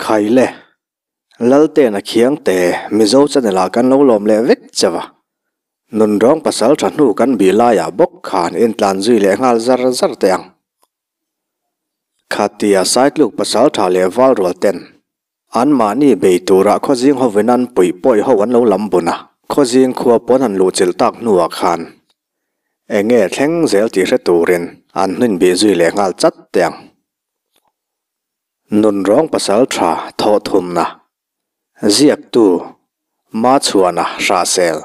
Khaile, Laltena Khiangte, Mizo channel ah kan lo lawm leh vek che va. Nunrawng pasal tha hnu kan bih laiah bawk khan intlan zui leh nghal zar zar teh ang. Khatia Saitluk pasal tha leh val rual ten anmahni bei turah khawzing hovin an puih pawih ho an lo lam bun a, khawzing khua pawn han luhchilh tak hnuah khan eng nge thleng zel tih hre turin an hnuin bih zui leh nghal chat teh ang. Nunrawng pasal tha thawh thumna ziaktu Machhuana Hrahsel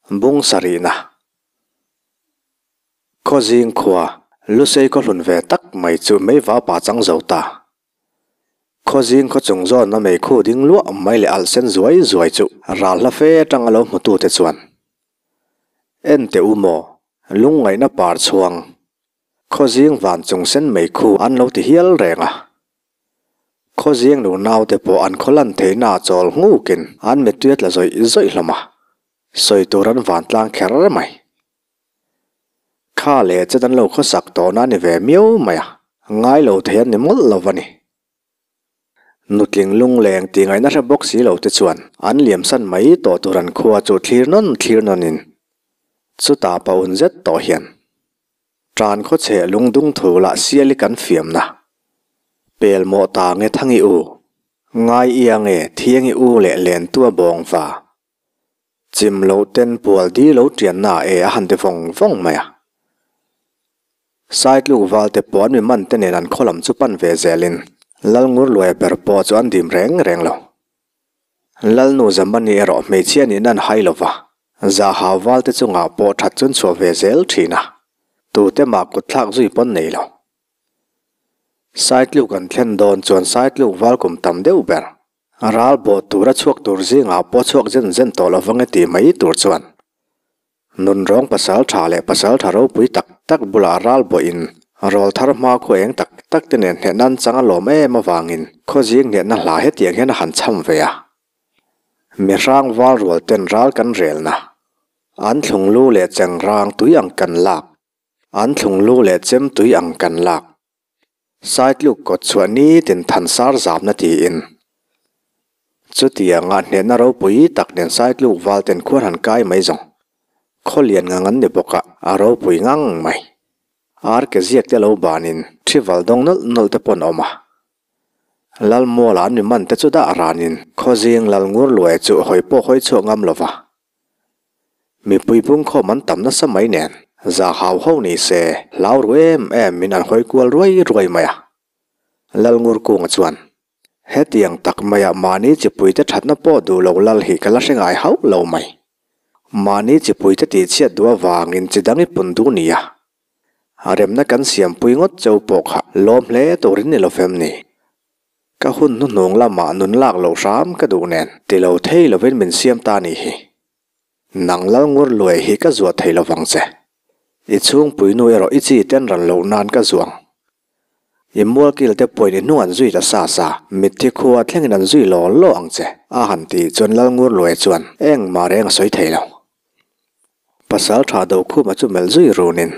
bung sarihna Khawzing khua Lusei khaw hlun ve tak mai chu meiva pa chang zo ta. Khawzing khaw chung zawnna meikhu ding luah mai leh alh sen zuai zuai chu ral hla fe atanga lo hmutute chuan En teh u maw, lungngaihna par chhuang Khawzing van chung sen meikhu an lo ti hial reng a. Khawzing nu naute pawh an khaw lan theihna ah chawl nghukin an mittui a tla zawih zawih hlawm a, sawi tur an vantlang kher mai. Kha leh chet an lo khawsak tawhna a ni ve miau mai a, ngai lo thei an ni mawlh lo va ni. Nutling lungleng tih ngaihna hre bawk si lo te chuan an liamsan mai tawh tur an khua chu thlir nawn thlir nawnin chutah pa un zet tawh hian tan khawchheh lungdung thu lah siali kan fiamna pel mawh ta nge thangi u, ngai ia nge thiangi u leh lentua bawng va. Chim loh ten pual di lo tianna e a han ti vawng vawng mai a. Saitluk valte pawh an mi man te nen an khaw lam chu pan ve zelin Lalngur Luaia ber pawh chu an dim reng reng lo. Lalnu Zamani erawh hmeichhia nihna an hai lo va, Zahau valte chungah pawh that chu an chhuah ve zel thin a, tute mah kutthlak zui pawn nei lo. Saitluk an thlen dawn chuan Saitluk val kum tam deuh ber Ral bawh tura chhuak tur zingah pawh chhuak zen zen tawh lo vang e tih mai tur chuan nunrawng pasal tha leh pasal tha ropui tak tak bulah ral bawhin rawl thar hma khaw eng tak tak te nen hneh nan chang a lawm em avangin khawzing hnehna hla hetiang hian a han cham ve a. Mihrang val rual ten ral kan relna, an thlunglu leh chengrang tui ang kan lak, an thlunglu leh chem tui ang kan lak. Saitluk kawt chhuah nitin thansar zapna tiin. Chutianga hnehna ropui tak nen Saitluk valten khuan han kai mai zawng. Khaw lian ngang an ni bawk a, a ropui ngang mai. Ar ke ziak te lo banin thi val dawng nawlh nawlh te pawh an awm a. Lalmuala an mi man te chu dah ranin khawzing Lalngur Luai chu hawi pawh hawi chhuak ngam lo va. Mipui pungkhawm an tam nasa mai nen, za hau ho ni se, hlau ru em em in an hawi kual ruai ruai mai a. Lalngur Kunga chuan, Hetiang tak maiah mahni chipuite thatna pawh duh lo lal hi ka la hre ngai hauh lo mai. Mahni chipuite tihchhiat duh avangin chi dang i pun duh nia. Remna kan siampui ngawt cheu pawh kha lawm hle turin ni lo fem ni. Ka hun hnuhnung lamah nun lak loh hram ka duh nen ti lo thei lovin min siam ta ni hi. Nang Lalngur Luai hi ka zuah thei lovang che. I chhungpui nu erawh i chi ten ran loh nan ka zuang. I mualkil te pawhin i hnung an zui ta sa sa, mitthi khua thlengin an zui law law ang che, a han ti chuan Lalngur Luai chuan engmah reng a sawi thei lo. Pasal tha Dokhuma chu melh zui runin,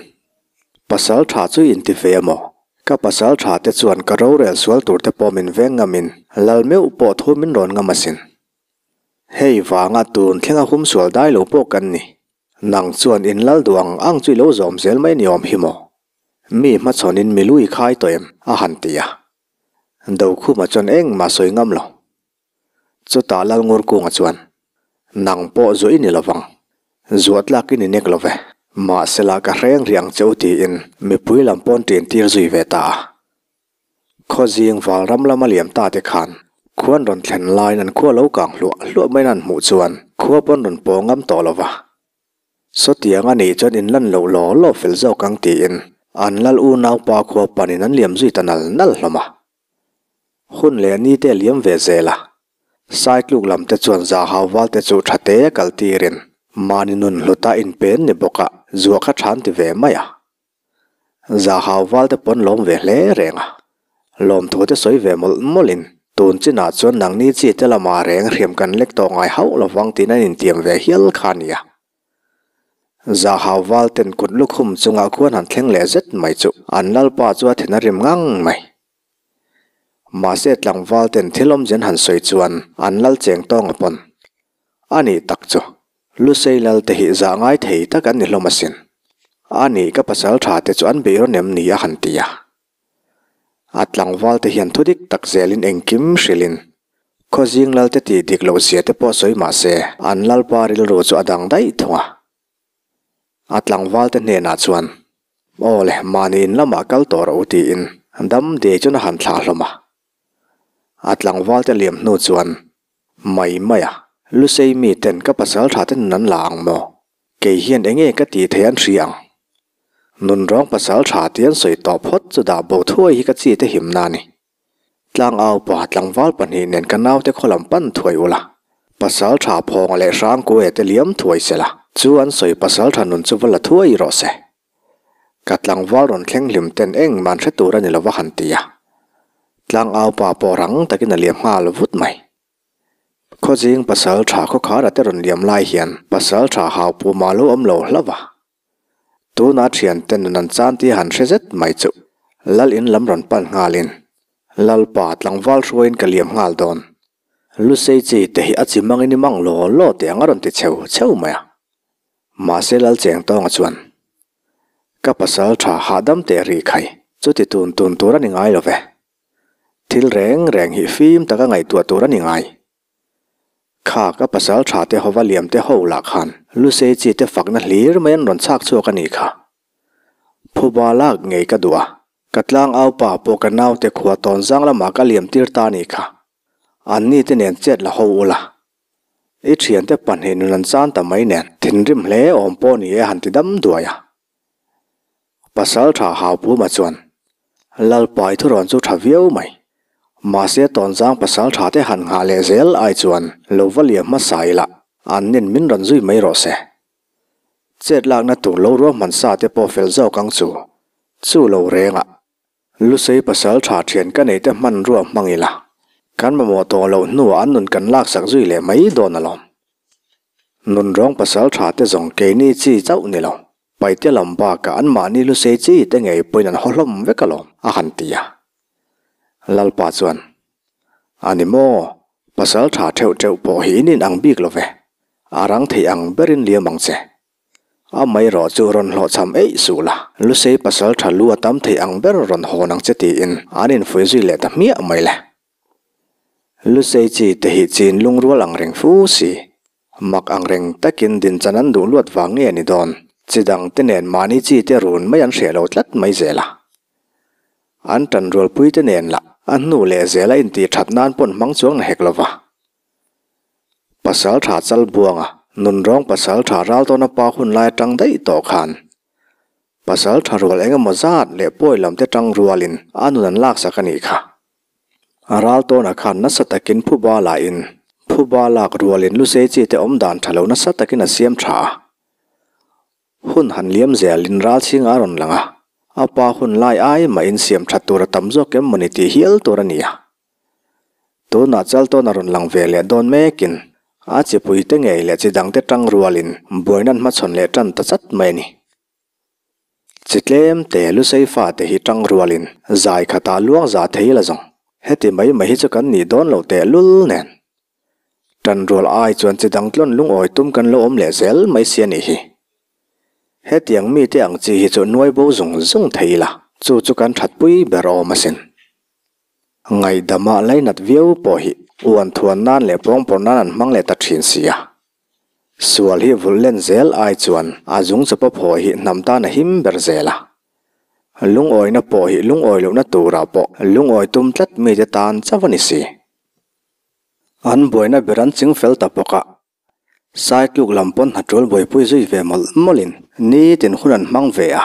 Pasal tha chu inti ve a maw? Ka pasal tha te chuan ka rorel sual tur te pawh min veng ngamin lal meuh pawh thu min rawn ngam asin. Hei vanga tun thlenga hum sual dai lo pawh kan ni. Nang chuan in lal duh ang ang chu i lo zawm zel mai ni awm hi maw? Mi hmachhawnin mi lu i khai tawh em? a han ti a. Dokhuma chuan engmah sawi ngam lo. Chutah Lalngur Kunga chuan, Nang pawh zuah i ni lovang. Zuah tlak i ni nek lo ve. Mahsela ka hreng rih ang che u tiin mipui lam pawn ṭin tir zui ve ta a. Khawzing Valram lama liam ta te khan khuan rawn thlen laiin an khua lo kang hluah hluah maiin an hmuh chuan khua pawn rawn paw ngam tawh lo va. Sawtiang a nih chuan in lan loh law law fel zawk ang tiin an lal unaupa khua panin an liam zui ta nal nal hlawm a. Hun leh ni te liam ve zel a, Saitluk lam te chuan Zahau val te chu tha te a kal tirin mahni nun hluta inpen ni bawk a zuah kha than ti ve mai a. Zahau val te pawn lawm ve hle reng a, lawmthu te sawi ve mawlh mawlhin tun chinah chuan nangni chi te lamah reng hriam kan lek tawh ngai hauh lovang tiin an intiam ve hial kha a nia. Zahau val ten kut lukhum chungah khuan han thleng leh zet mai chu an lalpa chu a then a rim ngang mai. Mahse tlangval ten thil awmzia an han sawi chuan an lal cheng tawng a pawn. A nih tak chu Lusei lal te hi zah ngai thei tak an ni hlawm asin. A nih ka pasal tha te chu an beih rawn em ni a han ti a. A tlangval te hian thudik tak zelin engkim hrilhin Khawzing lal te tih dik loh zia te pawh sawi mah se an lalpa rilru chu a dang daih thung a. A tlangval te hnenah chuan, Aw le, mahni in lamah kal tawh rawh u tiin dam diai chuan a han thlah hlawm a. A tlangval te liam hnu chuan, Mai mai a, Lusei mi ten ka pasal tha te nun an la ang maw? Kei hian enge ka tih theih an hria ang? Nunrawng pasal tha tih an sawi tawh phawt chu dah bo thuai hi ka chi te himna a ni. Tlangau pa tlangval pahnih nen ka naute khaw lam pan thuai ula, pasal tha phawnga leh hrangkuaia te liam thuai se la, chu an sawi pasal tha nun chu va la thuai rawh se. Ka tlangval rawn thleng hlim ten engmah an hre tur a ni lo va han ti a. Tlangau pa pawh rang takin a liam nghal vut mai. Khawzing pasal tha khawkhara te rawn liam lai hian pasal tha hau puma lo awm lo hlauh a. Tuna thiante nun an chan tih han hre zet mai chu Lal in lam rawn pan nghalin Lalpa tlangval hruaiin ka liam nghal dawn. Lusei chi te hi a chi mangin i mang law law teh ang a rawn ti cheu cheu mai a. Mahse Lal Cheng Tawnga chuan Ka pasal tha hahdam teh ri khai chuti tun tun tur a ni ngai lo ve. Thil reng reng hi fim taka ngaihtuah tur a ni ngai. Kha ka pasal tha te hova liam te ho lah khan Lusei chi te fakna hlir mai an rawn chhak chhuak a nih kha. Phuba lak ngei ka duh a, ka tlang au pa pawh ka naute khua tawn zang lamah ka liam tir ta a nih kha. Anni te nen chet la ho ula. I thiante pahnih nun an chan ta mai nen thinrim hle awm pawh ni e han ti dam duai a. Pasal tha Haupuma chuan, Lalpai thurawn chu tha viau mai. Mahse tawnzang pasal tha te han nghah leh zel ai chuan lo va liam hmasa ila, an nin min rawn zui mai rawh se. Chet lakna tur lo ruahman sa te pawh fel zawk ang chu. Chu lo reng a. Lusei pasal tha thian ka nei te hmanrua hmang ila, kan mamawh tawh loh hnuah an nun kan laksak zui leh mai dawn alawm. Nunrawng pasal tha te zawng keini chi chauh ni lo. Paite lam bakah anmahni lusei chi te ngei pawhin an haw hlawm vek alawm, a han ti a. Lalpa chuan, A ni maw, pasal tha theuh theuh pawh hi in inang bik lo ve, a rang thei ang berin liam ang che. Amaherawh chu rawn hlawhchham eih suh la, lusei pasal tha lu a tam thei ang ber rawn hawn ang che tiin an infuih zui leh ta hmiah mai le. Lusei chi te hi chin lungrual ang reng fu si. Mak ang reng takin dinchan an duh luat vang nge a ni dawn? Chi dang te nen mahni chi te run mai an hreh lo tlat mai zel a. An tan rualpui te nen lah a hnu leh zel a intih that nan pawn hmang chuang na hek lo va. Pasal tha chal buanga nunrawng pasal tha ral tawna pa hun lai atang daih tawh khan pasal tha rual eng emaw zat leh pawi lam te tang rualin a nun an laksak a nih kha. A ral tawnah khan nasa takin phuba lahin phuba lak rualin lusei chi te awm dan tha lo nasa takin a siam tha a. Hun han liam zelin ral chhingah a rawn lang a, a pa hun lai ai mahin siam that tur a tam zawk em mawni tih hial tur a ni a. Tunah chal tawn a rawn lang ve leh dawn mekin a chipui te ngei leh chi dangte tang rualin buaina an hmachhawn leh tan ta chat mai a ni. Chi tlem te Lusei fate hi tang rualin zai khatah luang za thei la zawng. Heti mai mai hi chu kan nih dawn loh teh lul nen. Tan rual ai chuan chi dang tlawn lungawi tum kan lo awm leh zel mai si a nih hi. Hetiang mite ang chi hi chu nuai bo zung zung thei ila, chu chu kan thatpui ber awm asin. Ngaihdama lainat viau pawh hi uan thuan nan leh pawngpawr nan an hmang leh ta thin si a. Sual hi vulh len zel ai chuan a zung chawpa phaw hi hnam tan a him ber zel a. Lungawina pawh hi lungawi lohna turah pawh lungawi tum tlat mite tan chauh a ni si. An buaina ber an ching fel ta bawk a. Saitluk lam pawn hnaṭul buaipui zui ve mawlh mawlhin nitin hun an hmang ve a.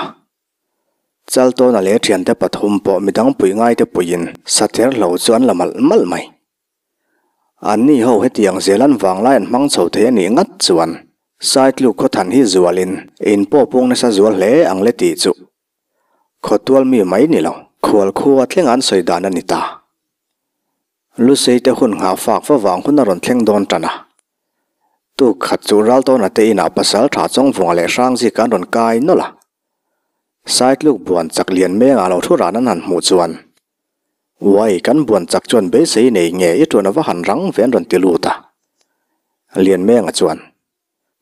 Chaltawna leh thiante pathum pawh midang pui ngaite puiin sather hlo chu an la malh malh mai. Anni ho hetiang zel an vanglai an hmang chho thei a nih ngat chuan Saitluk khawthan hi zualin in pawh pung nasa zual hle ang le tih chu khawtual mi mai ni lo, khual khua thleng an sawi dan a ni ta. Lusei te hun nghah fak va vang hun a rawn thleng dawn tan a. Tuk khat chu Raltawna te inah pasal tha Chawngvunga leh Hrangzika an rawn kai nawlh a. Saitluk buan chak lian mengah lo thu ran an han hmuh chuan. Uai, kan buan chak chuan beisei nei nge i ṭuan a va han rang ve an rawn ti lut a. Lianmenga chuan,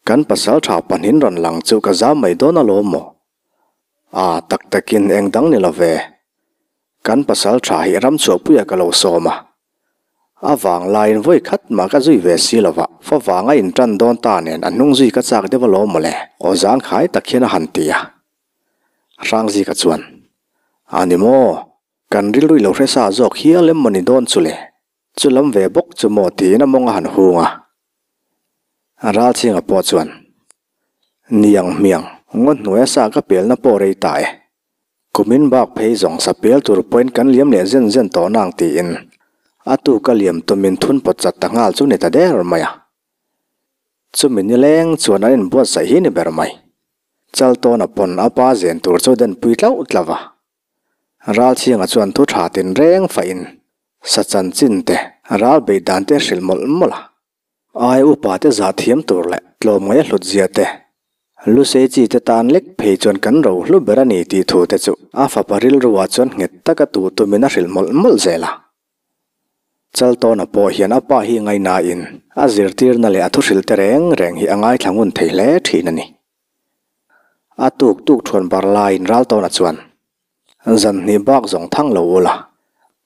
Kan pasal ṭha pahnin rawn lang chu ka zam mai dawn alawm maw? A, tak takin eng dang ni lo ve. Kan pasal ṭha hi ramchhuahpuia ka lo sawm a. A vang laiin vawi khat mah ka zui ve si lo va, fa vanga inṭan dawn ta nen a hnung zui ka chak deuh alawm maw le, aw zangkhai tak hian a han ti a. Hrangzika chuan, A ni maw? Kan rilru i lo hre sa zawk hial em maw ni dawn chu le? Chu lam ve bawk chu maw tiin a mawng a han hung a. Ralchhinga pawh chuan, Niang hmiang, ngaw hnuaia sa ka pelna pawh rei ta e. Kumin bak phei zawng sa pel tur pawhin kan liam leh zen zen tawh nang tiin a tuka liam tumin thun pawt chat ta nghal chu ni ta der mai a. Chumi nileng chuan an inbuatsaih hi ni ber mai. Chaltawna pawn a pa zen tur chu den pui tlauh tlauh a. Ralchhinga chuan thu tha tinreng fahin sa chanchin te ral beih dan te hrilh mawlh mawlh a. Ai upa te zah thiam tur leh tlawmngaih a hlut zia te, Lusei chi te tan lek phei chuan kan ro hlu ber a ni tih thu te chu a fapa rilruah chuan nghet taka tuh tumin a hrilh mawlh mawlh zel a. Chaltawna pawh hian a pa hi ngaihnain a zirtirna leh a thuhrilh te reng reng hi a ngaithla ngun thei hle thin a ni. A tuk tuk thuan bar laiin Raltawna chuan, Zan hnih bak zawng thang lo ula,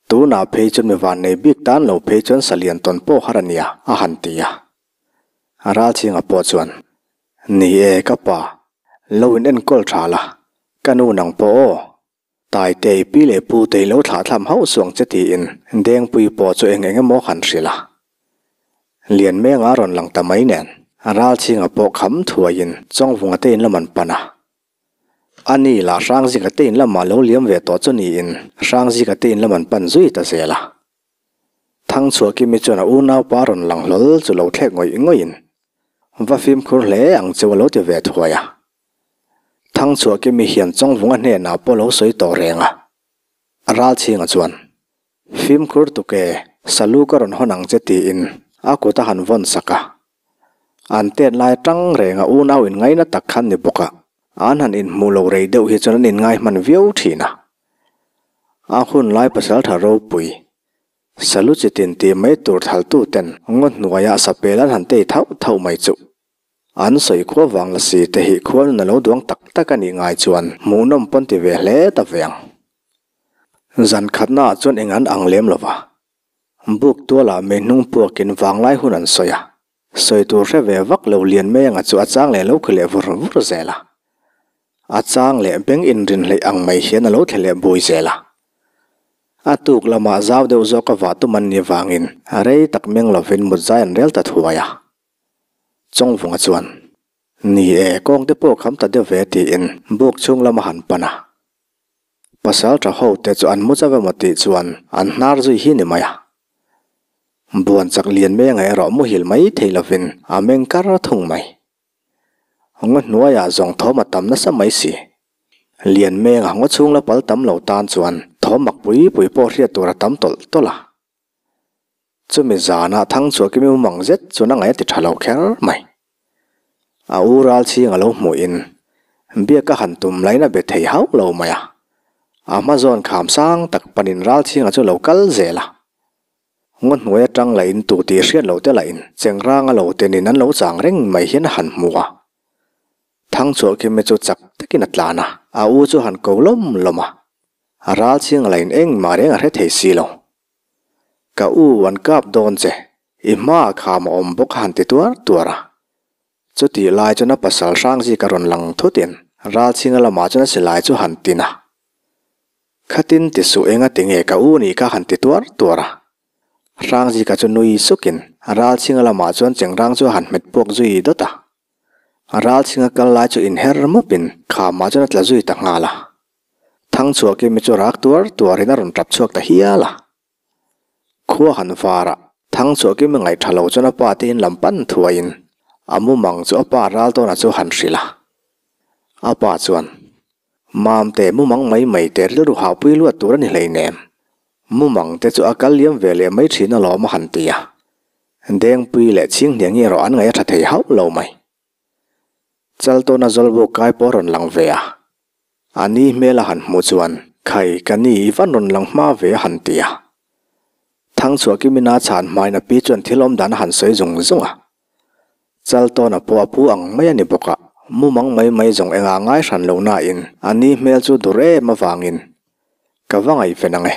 tunah phei chuan mi van nei bik tan lo phei chuan salian tawn pawh har a nia, a han ti a. Ralchhinga pawh chuan, Ni e ka pa, lo in enkawl tha la, ka nu nang pawh aw. Taitei pi leh pu tei lo thlah thlam hauh suang che tiin Dengpui pawh chu eng eng emaw han hrilh a. Lianmenga a rawn lang ta mai nen Ralchhinga pawh kham thuaiin Chawngvunga te in lam an pan a. A ni lah Hrangzika te in lamah lo liam ve tawh chu niin Hrangzika te in lam an pan zui ta zel a. Thangchhuahkimi chuan a unaupa a rawn lang hlawl chu lo thlek ngawih ngawihin va fimkhur hle ang chu a lo ti ve thuai a. Thangchhuahkimi hian Chawngvunga hnenah pawh lo sawi tawh reng a. Ralchhinga chuan, Fimkhur tuk e, salu ka rawn hawn ang che tiin a kut a han vawn sak a. An tet lai atang reng a unau inngaina tak khan ni bawk a, an han inhmuh lo rei deuh hi chuan an inngai hman viau thin a. A hun lai pasaltha ropui, salu chitin tih mai tur thaltuten ngaw hnuaiah sapel an han tei thauh thauh mai chuh. An sawi khua vang la si te hi khual na lo duang tak tak a nih ngai chuan hmuhnawm pawn ti ve hle ta ve ang. Zan khatna ah chuan eng an ang lem lo va. Buk tualah mei hnung puakin vanglai hun an sawi a. Sawi tur hre ve vak lo lian mai anga chu a chang leh lo khi leh vur vur zel a. A chang leh beng inrinhleih ang mai hian a lo thle leh bui zel a. A tuk lamah zau deuh zawk a vah tum an nih vangin rei tak meng lovin mut zai an rel ta thuai a. Chawngvunga chuan, Ni e, kawng te pawh kham ta deuh ve tiin buk chhung lam a han pan a. Pasal tha ho te chu an mu chauh emaw tih chuan an hnar zui hi ni mai a. Buan chak lian menga erawh muhil mai thei lovin a meng kar thung mai. Ngaw hnuaiah zawng thawm a tam nasa mai si. Lian menga ngaw chhung la pal tam lo tan chuan thawm mak pui pui pawh hriat tur a tam tawlh tawlh a. Chumi zanah Thangchhuahkimi mumang zet chuan a ngaih a ti tha lo kher mai. A u Ralchhing a lo hmuhin biak a han tum laiin a be thei hauh lo mai a. A hma zawn kham sang tak panin Ralchhinga chu lo kal zel a. Ngaw hnuai atang lahin tu tih hriat loh te lahin chengranga lo tenin an lo chang reng mai hian a han hmu a. Thangchhuahkimi chu chak takin a tlan a, a u chu han ko lawm lawm a. Ralchhinga lahin engmah reng a hre thei si lo. Ka u an kap dawn che, i hmaah kham a awm bawk a han ti tuar tuar a. Chutih lai chuan a pasal Hrangzi ka rawn lang thutin Ralchhinga lamah chuan a silai chu han tin a. Khatin ti suh enga tinge ka u nih kha han ti tuar tuar a. Hrangzika chu nui sukin Ralchhinga lamah chuan chengrang chu a han hmet puak zui dawt a. Ralchhinga kal lai chu inher mawpin khamah chuan a tla zui ta nghal a. Thangchhuahkimi chu rak tuar tuarin a rawn tap chhuak ta hial a. Khua han var a, Thangchhuahkimi ngaih tha lo chuan a pa te in lam pan thuaiin a mumang chu a pa Raltawna chu han hrilh a. A pa chuan, Mamte, mumang mai mai te rilru hahpui luat tur a ni hleinem. Mumang te chu a kal liam ve leh mai thin alawm a han ti a. Dengpui leh Chhinghniangi erawh an ngaih a tha thei hauh lo mai. Chaltawna zawlbuk kai pawh a rawn lang ve a. A ni hmel a han hmuh chuan, Khai, ka ni, i van rawn lang hma ve a han ti a. Thangchhuahkimina chhan hmain a pi chuan thil awm dan a han sawi zung zung a. Chaltawna pawh a pu ang mai a ni bawk a, mumang mai mai zawng engah ngai hran lo nain a ni hmel chu dur em avangin ka va ngaihven ang e.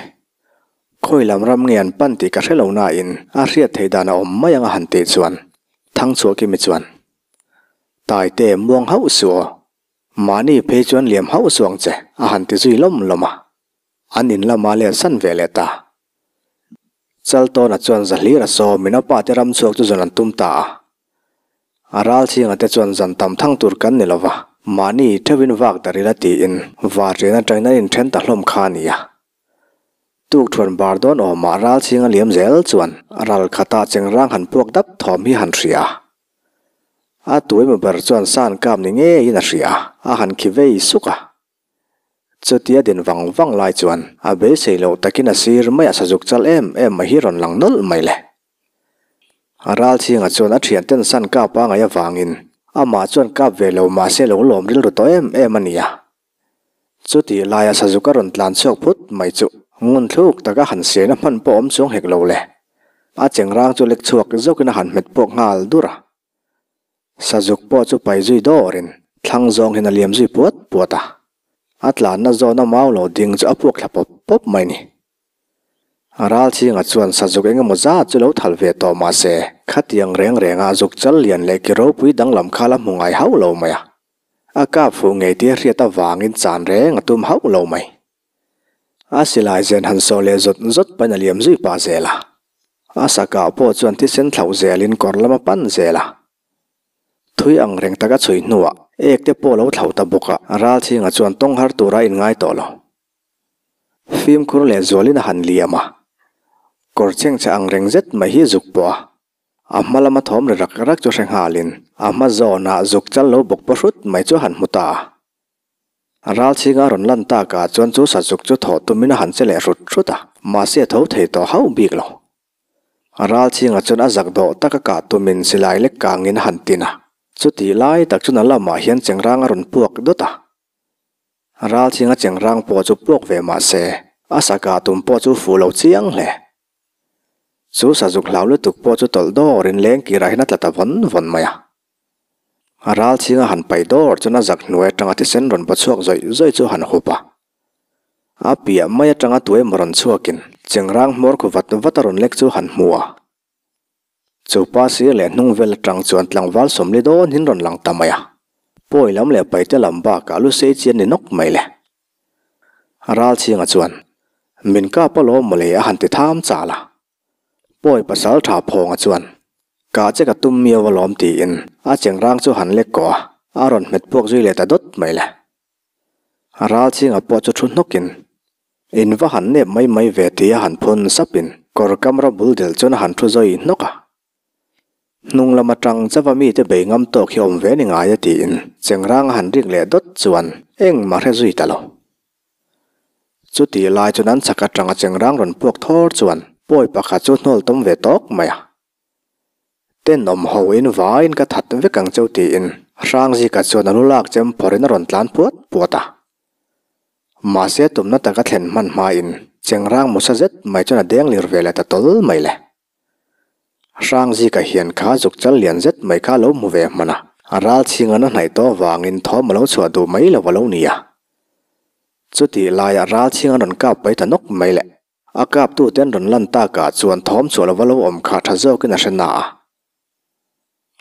Khawi lam ram nge an pan tih ka hre lo nain a hriat theih dan a awm mai ang a han tih chuan Thangchhuahkimi chuan Taite muang hauh suh aw, mahni phei chuan liam hauh suh ang che a han ti zui lawm lawm a. An in lama let san ve leh ta. Chaltawna chuan Zahlira sawmin a pate ram chhuak chu zawn an tum ta a. A ralchhinga te chuan zan tam thang tur kan ni lova, mahni theuhin vak dar ila tiin varṭian atangin an inthen ta hlawm kha a ni a. Tukthuan bar dawn awmah ralchhinga liam zel chuan ral khata chengrang han puak dap thawm hi han hria a. A tuaima ber chuan san kap ni ngeiin a hria a, a han khi vei suk a. Chutia din vang vang lai chuan a beisei loh takin a sir mai a sazuk chal em em mai hi rawn lang nawlh mai le. A ralchhinga chuan a thianten san kap a ngaih avangin amah chuan kap ve lo mahse lo lawm rilru tawh em em a nia. Chutih laia sazuk a rawn tlan chhuak phut mai chu ngun thluk taka han siaina hman pawh awm chuang hek lo le. A chengrang chu lek chhuak zawkin a han hmet puak nghal dur a. Sazuk pawh chu pai zui dawrin thlang zawng hian a liam zui puat puat a. A tlanna zawna mau lo ding chu a puak thla pawp pawp mai ni. A ral chhinga chuan sazuk eng emaw zat chu lo thal ve tawh mah se, khatiang reng renga zuk chal lian leh ki ropui danglam kha la hmu ngai hauh lo mai a. A kap fuh ngei tia hriat avangin chan reng a tum hauh lo mai. A silai zen han sawh leh zawt zawt pahin a liam zui pah zel a. A sakah pawh chuan thisen thlauh zelin kawr lam a pan zel a. Thui ang reng tak a chhui hnuah ek te pawh lo thlauh ta bawk a, Ralchhinga chuan tawng har tura inngai tawh lo. Fimkhur leh zualin a han liam a. Kawr chhengchhe ang reng zet mai hi zuk pawh a. A hma lama thawm ri rak rak chu hre nghalin a hma zawnah zuk chal lo bawk paw hrut mai chu a han hmu ta a. Ralchhinga rawn lan takah chuan chu sazuk chu thawh tumin a han che leh hrut hrut a, mahse a tho thei tawh hauh bik lo. Ralchhinga chuan a zak dawh taka kah tumin silai lek kangin a han tin a, chutih lai tak chuan a lamah hian chengrang a rawn puak dawt a. Ralchhinga chengrang pawh chu puak ve mahse a sa kah tum pawh chu fuh lo chiang hle. Chu sazuk hlau lutuk pawh chu tawlh dawrin lengkirah hian a tla ta vawn vawn mai a. A ral chhinga han paih dawr chuan a zak hnuai atanga thisen rawn paw chhuak zawih zawih chu a han hup a. A piah mai atanga tuemaw rawn chhuakin chengrang hmawr khu vat vat a rawn lek chu han hmu a. Chu pa sir leh hnung vel atang chuan tlangval sawmli dawn hin rawn lang ta mai a. Pawi lam leh paite lam bakah lu sei chian ni nawk mai le. Ral chhinga chuan, Min kap alawm mawle a han ti tham chal a. Pawi pasal tha phawnga chuan, Kah che ka tum miau alawm tiin a chengrang chu han lek kawh a, a rawn hmet puak zui leh ta dawt mai le. Ral chhinga pawh chu thu hnawkin, In va han nep mai mai ve tia han phun sapin kawr camera bul del chuan a han thu zawi hnawk a. Hnung lam atang chava mite bei ngam tawk hi awm ve ni ngai a tiin chengrang a han rik leh dawt chuan engmah hre zui ta lo. Chutih lai chuan an chhak atanga chengrang rawn puak thawr chuan pawi pakhat chu hnawl tawm ve tawk mai a. Tenawm ho in vaiin ka that vek ang cheu tiin Hrangzika chuan a lu lak chem phawrhin a rawn tlan puat puat a. Mahse tumna taka thlen hman hmain chengrang musa zet mai chuan a deng lir ve leh ta tawl mai le. Hrangzika hian kha zuk chal lian zet mai kha lo hmu ve hman a, a ral chhingan a hnaih tawh avangin thawm a lo chhuah duh mai lo a lo ni a. Chutih laiah ral chhing an rawn kap pai ta nawk mai le. A kaptute an rawn lan takah chuan thawm chhuah lova lo awm kha tha zawkin a hre na a.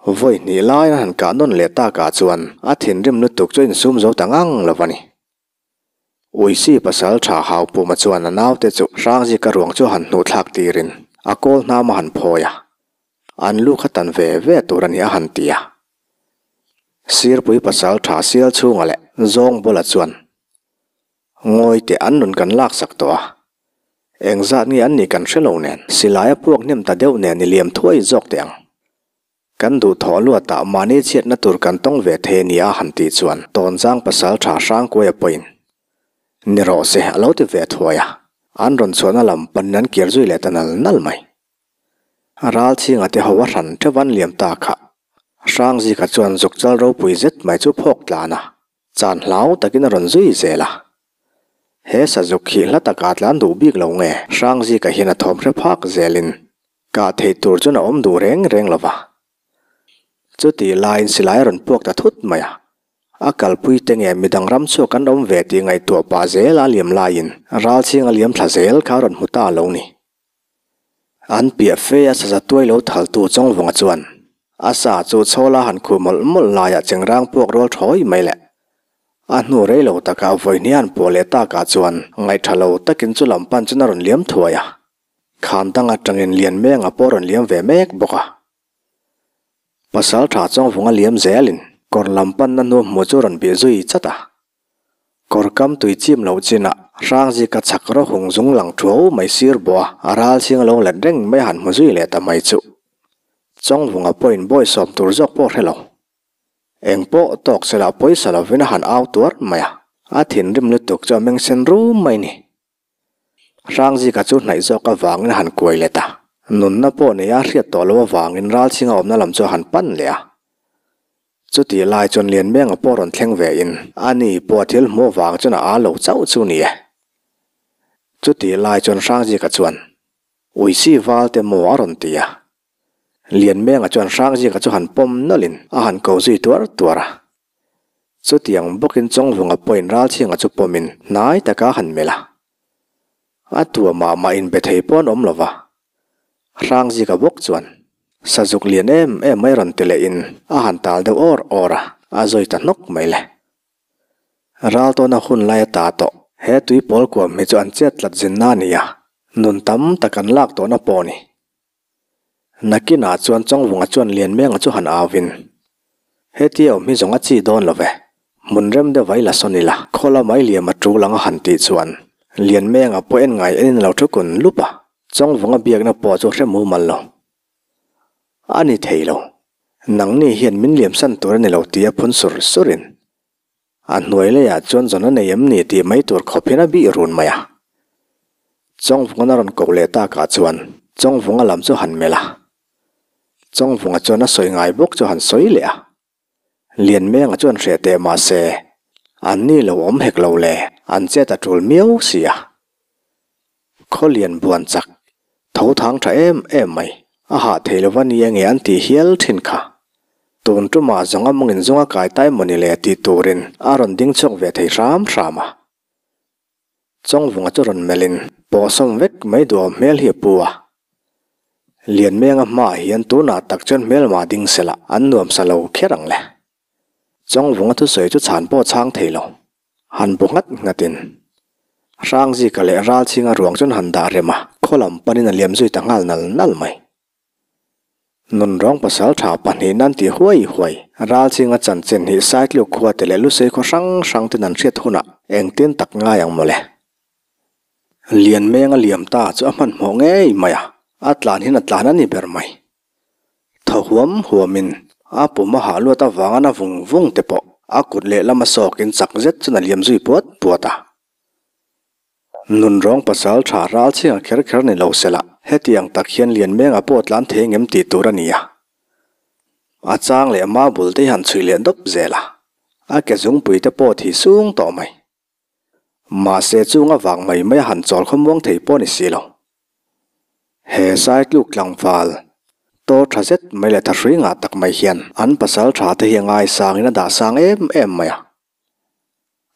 Vawi hnih laiin a han kah nawn leh takah chuan a thinrim lutuk chu a insum zo ta ngang lo a ni. Uisi pasal tha Haupuma chuan a naute chu Hrangzika ruang chu a han hnuh thlak tirin a kawl hnam a han phawi a, an lu kha tan ve ve tur a ni a han ti a. Sirpui pasal tha sial chhunga leh zawng bawla chuan ngawi teh an rawn kan laksak tawh a, engzat nge an nih kan hre lo nen silai a puak hnem ta deuh nen i liam thuai zawk teh ang. Kan duhthawh luatah mahni chhiatna tur kan tawng ve thei a nia han tih chuan Tawnzang pasal tha Hrangkuaia pawhin ni rawh se a lo ti ve thuai a, an rawn chhuahna lam panin an kir zui leh ta nal nal mai. Ral chhinga te ho a hran theuh an liam ta kha Hrangzika chuan zukchal ropui zet mai chu phawk tlan a, chan hlau takin a rawn zui zel a. He sazuk khi hla takah tlan duh bik lo nge? Hrangzika hian a thawm hre phak zelin kah theih tur chuan a awm duh reng reng lo va. Chutih laiin silai a rawn puak ta thut mai a. A kalpui te nge midang ram chhuak an awm ve tih ngaihtuah pah zel a liam laiin ralchhing a liam thla zel kha a rawn hmu ta lo ni. An piah fe a saza tuai lo thaltu Chawngvunga chuan a sa chu chhawla han khuh mawlh mawlh laiah chengrang puak rual thawi mai le. A hnu rei lo takah vawi hnih an puah leh takah chuan ngaihtha lo takin chu lam pan chuan a rawn liam thuai a. Khan dang atangin Lianmenga pawh a rawn liam ve mek bawk a. Pasal tha Chawngvunga liam zelin kawr lam panna hnu hmuh chu rawn bih zui chat a. Kawr kam tui chim loh chinah Hrangzika chhak rawh hung zung lang thuau mai sir bawh a, a ral chhing a lo let reng mai a han hmu zui leh ta mai chu. Chawngvunga pawhin bawi sawm tur zawk pawh hre lo. Eng pawh tawk sela pawisa lovin a han au tuar mai a, a thinrim lutuk chu a meng sen rum mai ni. Hrangzika chu hnaih zawk avangin a han kuai let a, nunna pawh nei a hriat tawh loh avangin Ralchhinga awmna lam chu a han pan leh a. Chutih lai chuan Lianmenga pawh rawn thleng ve in ani pawh a thil hmuh avang chuan a â lo chauh chu ni e. Chutih lai chuan Hrangzika chuan, Uisi val te maw a rawn ti a. Lianmenga chuan Hrangzika chu han pawm nawlhin a han ko zui tuar tuar a. Chutiang bawkin Chawngvunga pawhin Ralchhinga chu pawmin hnai taka han melh a. A tua mah mah inbe thei pawh an awm lo va. Hrangzika bawk chuan Sazuk lian em em mai rawn ti lehin a han tal deuh awr awr a, a zawi ta hnawk mai le. Raltawna hun lai a ta tawh. He tuipawl kuam hi chu an chet tlat zinna a ni a, nun tam tak an lak tawhna pawh a ni. Nakinah chuan Chawngvunga chuan Lianmenga chu han auvin, Hetia awm hi zawng a chi dawn lo ve, hmun rem deuh vai la sawn ila, khaw lamah i liam a tul ang a han tih chuan Lianmenga pawh en ngai enin a lo thu kun lup a, Chawngvunga biakna pawh chu hre mumal lo. A ni thei lo, nangni hian min liamsan tur a ni lo tia phun sur surin A hnuai leiah chuan zawn a nei em ni tih mai tur khawp hian a bih run mai a. Chawngvunga'n a rawn koh leh takah chuan Chawngvunga lam chu han melh a. Chawngvunga chuan a sawi ngai bawk chu han sawi leh a. Lianmenga chuan hreh teh mah se, an ni lo awm hek lo le, an chet a tul miau si a. Khaw lian buan chak, tho thang tha em em mai, a hah thei lova ni enge an tih hial thin kha. Tun tumah zawng a mawngin zung a kai tai mawni le tih turin a rawn ding chhuak ve thei hram hram a. Chawngvunga chu rawn melhin pawhsawm vek mai duhawm hmel hi a pu a. Lianmenga hmaah hian tunah tak chuan hmelma ding sela an nuamsa lo kher ang le. Chawngvunga thusawi chu chhan pawh chhang thei lo. Han bu nghat nghatin Hrangzika leh Ralchhinga ruang chuan han dah rem a, khaw lam panin a liam zui ta nghal nal nal mai. Nunrawng pasal tha pahnihna an ti huai huai. Ralchhinga chanchin hi Saitluk khua te leh Lusei khaw hrang hrang ten an hriat hunah engtin tak ngai ang mawle. Lianmenga liam ta chu a hmanhmawh ngei mai a, a tlan hian a tlan a ni ber mai. Thaw huam huamin a pum a hah luat avanga na vung vung te pawh a kut lehlam a sawkin chak zet chuan a liam zui puat puat a. Nunrawng pasal tha ral chhiang kher kher ni lo sela, hetiang tak hian Lianmenga pawh tlan thei ngem tih tur a ni a. A chang leh ma bul te hi han chhuih leh dawp zel a, a ke zungpui te pawh thi sung tawh mai. Mahse chung avang mai mai a han chawl khawmuang thei pawh ni si lo. He Saitluk tlangval, tawr tha zet mai leh thahrui ngah tak mai hian an pasal tha te hi a ngaisangin a dah sang em em mai a.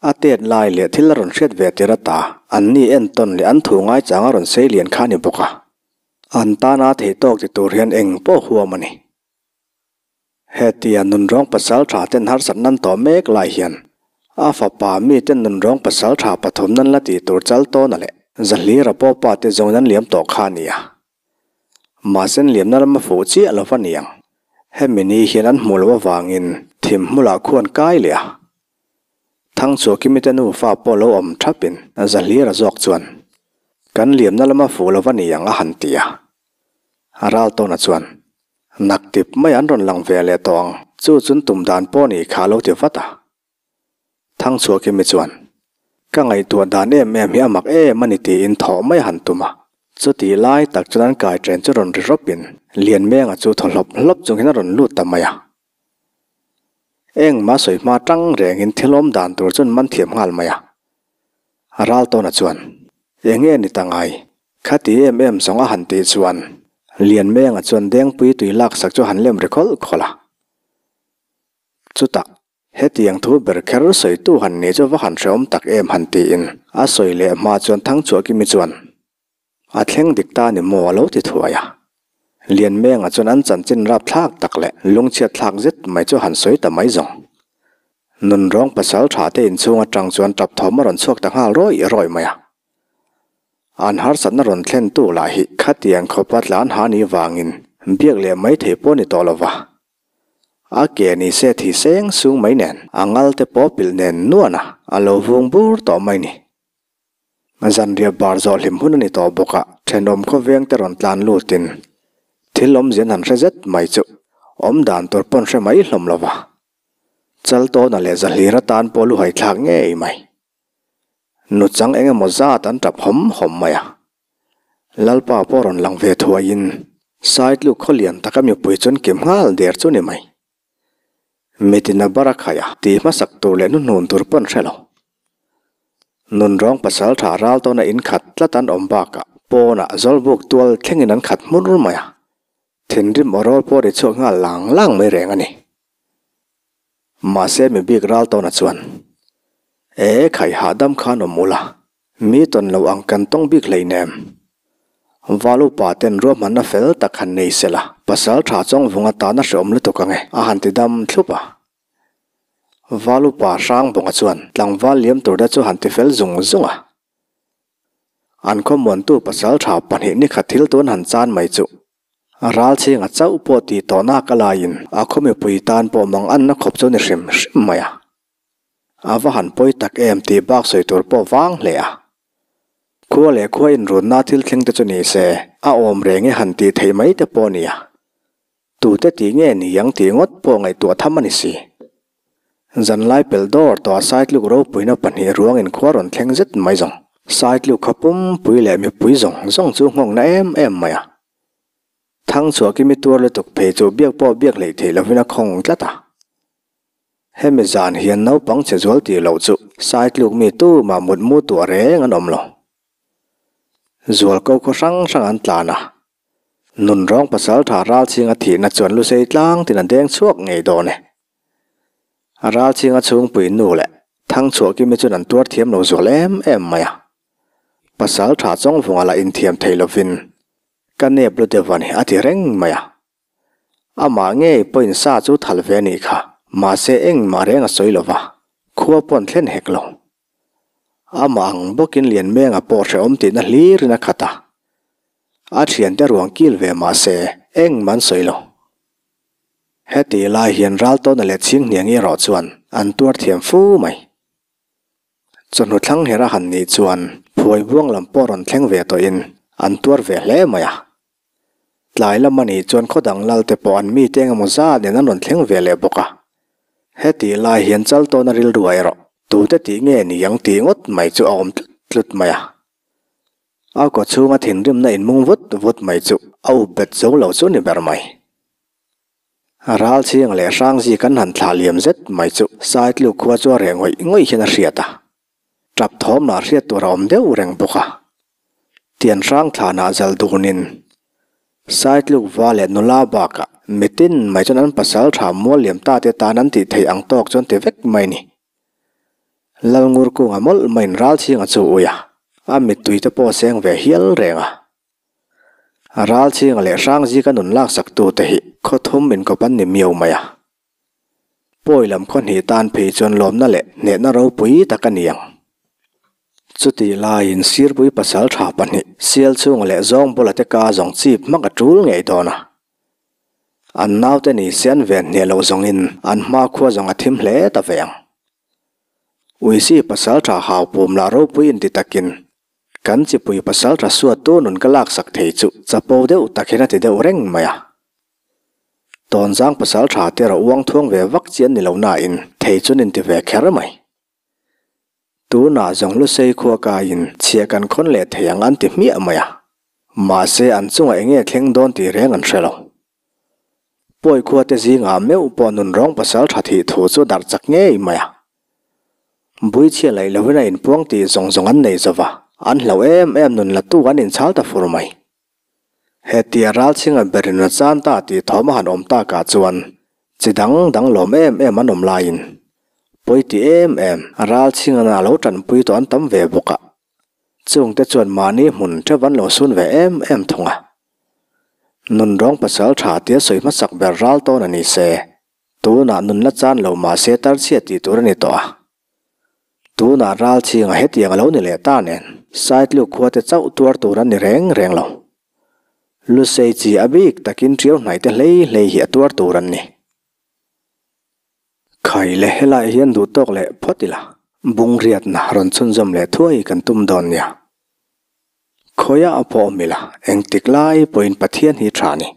A tet lai leh thil a rawn hriat ve tir ata an ni entawn leh an thu ngaichang a rawn sei lian kha a ni bawk a. An tana theihtawk ti tur hian eng pawh huam a ni. Hetia nunrawng pasal tha ten harsat nan tawh mek lai hian a fapa miten nunrawng pasal tha pathum nan la tih tur chal tawna leh Zahlira pawh pa te zawng nan liam tawh kha a ni a. Mahse an liamna lam a fuh chiah lo va niang. Hemi ni hian an hmuh loh avangin thim hmulah khuan kai leh a. Thangchhuakimi te nufa pawh lo awm thapin Zahlira zawk chuan kan liamna lam a fuh lo va niang a han ti a. Raltawna chuan Nak tip mai an rawn lang ve leh tawh ang, chu chun tum dan pawh nih kha a lo ti vat a. Thangchhuakimi chuan, Ka ngaihtuah dan em em hi a mak em a ni tiin thawh mai a han tum a. Chutih lai tak chuan an kai chen chu rawn ri rawpin Lianmenga chu thaw hlawp hlawp chung hian a rawn lut ta mai a. Engmah sawi hma tang rengin thil awm dan tur chuan man thiam nghal mai a. Raltawna chuan, Enge ni ta ngai? Khati em em zawng a han tih chuan Lianmenga chuan Dengpui tui laksak chu a han lem ri khawlh khawlh a. Chutah, hetiang thu ber kher sawitu han nih chu va han hrehawm tak em han tiin a sawi leh hma chuan Thangchhuahkimi chuan, A thleng dik ta ni maw a lo ti thuai a. Lianmenga chuan an chanchin rapthlak tak leh lungchhiat thlak zet mai chu han sawi ta mai zawng. Nunrawng pasal tha te inchhung atang chuan tap thawm a rawn chhuak ta nghal rawih rawih mai a. An harsatna rawn thlentu lah hi khatiang khawpa tlan ha ni vangin biak leh mai thei pawh ni tawh lova. A ke ni se thi seng sung mai nen a ngal te pawh pilh nen nuan a, a lo vung bur tawh mai ni. Zanriah bar zawh hlim hun a ni tawh bawk a, thenawm khawveng te rawn tlan lutin thil awmzia an han hre zet mai chu awm dan tur pawn hre mai hlawm lova. Chaltawna leh Zahlir atan pawh luhai thlak ngei mai. Nuchang eng emaw zat an tap hawm hawm mai a. Lalpa pawh rawn lang ve thuaiin Saitluk khaw lian taka mipui chuan kim nghal der chu ni mai. Mitin a bar a khaih a, tih hmasak tur leh hnuhnun tur pawh an hre lo. Nunrawng pasal tha ral tawna in khat tlat an awm bakah pawnah Zawlbuk tual thlengin an khat hmur mai a. Thinrim aw rawl pawh ri chhuak nghal lang lang mai reng a ni. Mahse mi bik ral tawna chuan, E khaih hahdam khan awm ula, mi tawn lo ang kan tawng bik hleinem. Val upa ten ruahmanna fel tak han nei sela, pasal tha chawngvung atana hreawm lutuk ang e, a han ti dam thlup a. Val upa Hrangbawnga chuan tlangval liam tur te chu han ti fel zung zung a. An khawmuantu pasal tha pahnih nikhat thil tun han chan mai chu Ral chhinga chauh pawh tih tawh nak a laiin a khaw mipui tan pawh mang anna khawp chu ni hrim hrim mai a. A va han pawi tak em tih bak sawi tur pawh vang hle a. Khua leh khua inrunna thil thleng te chu ni se a awm reng e han tih theih mai te pawh a nia. Tute tih nge ni ang tih ngawt pawh ngaihtuah tham a ni si. Zanlai pel dawr tawh a Saitluk ropuina pahnih ruangin khua rawn thleng zet mai zawng. Saitluk kha pumpui leh mipui zawng zawng chu nghawkna em em mai a. Thangchhuahkimi tuar lutuk phei chu biak pawh biak hleih theih lovin a khawng tlat a. Hemi zan hian naupang che zual tih loh chu Saitluk mi tumah mutmu tuah reng an awm lo. Zualko khaw hrang hrang an tlan a. Nunrawng pasal tha Ralchhinga thihna chuan Lusei tlang tin a deng chhuak ngei dawn e. Ralchhinga chhungpui nu leh Thangchhuahkimi chuan an tuar thiam lo zual em em mai a. Pasal tha Chawngvunga lah inthiam thei lovin ka nep lu deuh a ni a ti reng mai a. Amah ngei pawhin sa chu thal ve a nih kha, mahse engmah reng a sawi lo va, khua pawh an thlen hek lo. Amah ang bawkin Lianmenga pawh hrehawm tihna hlirin a khat a. A thiante ruang kil ve mahse engmah an sawi lo. Heti lai hian Raltawna leh Chhinghniangi erawh chuan an tuar thiam fu mai. Chawhnu thlang her a han nih chuan phuai buang lam pawh rawn thleng ve tawhin an tuar ve hle mai a. Tlai lam a nih chuan khaw dang lal te pawh an mite engemaw zat nen an rawn thleng ve leh bawk a. Heti lai hian Chaltawna rilru ah erawh tute tih nge ni ang tih ngawt mai chu a awm tlut tlut mai a. A kaw chhunga thinrimna inmung vut vut mai chu a up bet zo lo chu ni ber mai. Ral chhiang leh Hrangzi kan han thlah liam zet mai chu Saitluk khua chu a reh ngawih ngawih hian a hriat a. Tap thawm lah hriat tur a awm deuh reng bawk a. Tian hrang thlanah zal dunin Saitluk va leh nula bakah mitin mai chuan an pasal tha mual liam ta te tan an tih theih ang tawk chuan ti vek mai ni. Lalngur kunga mawlh maiin Ralchhinga chu ui a, a mittui te pawh a seng ve hial reng a. Ralchhinga leh Hrangzika nun laksak tute hi khawthum inkawp an ni miau mai a. Pawi lam khaw hnih tan phei chuan lawmna leh hnehna ropui tak a ni ang. Chutih laiin Sirpui pasal tha pahnih sial chhunga leh zawng bula te ka zawng chip hmak a tul ngei dawn a. An naute ni se an ven hneh loh zawngin an hmakhua zawng a thim hle ta ve ang. Uisi pasal tha hau pum lah ropui inti takin kan chipui pasal tha suattu nun ka laksak thei chu chapo deuh tak hian a ti deuh reng mai a. Tawnzang pasal tha te erawh uang thuang ve vak chi an ni lo nain thei chu an inti ve kher mai. Tunah zawng Lusei khua kaiin chhia kan khawn leh thei ang an ti hmiah mai a. Mahse an chungah eng nge thleng dawn tih reng an hre lo. Pawi khua te zingah meuh pawh nunrawng pasal tha thih thu chu darh chak ngei mai a. Buichhia laih lovin a inpuang tih zawng zawng an nei zo va, an hlauh em em nun latu an inchhal ta fur mai. Hetia Ralchhinga berin a chan ta tih thawm a han awm takah chuan chi dang dang lawm em em an awm laiin pawi ti em em Ralchhinga'n a lo tanpui tawh an tam ve bawk a. Chungte chuan mahni hmun theuh an lo sun ve em em thung a. Nunrawng pasal tha tia sawi hmasak ber ral tawn a ni se, tunah nun la chan lo mahse tarchhia tih tur a ni tawh a. Tunah ral chhingah hetiang a lo ni leh ta nen, Saitluk khuate chauh tuar tur an ni reng reng lo. Lusei chi a bik takin ṭiau hnaite hlei hlei hi a tuar tur an ni. Khai le helaiah hian duh tawk leh phawt ila, bungriatna rawn chhunzawm leh thuai kan tum dawn nia. Khawiah a pawh awm ila, engtik lai pawhin Pathian hi tha a ni.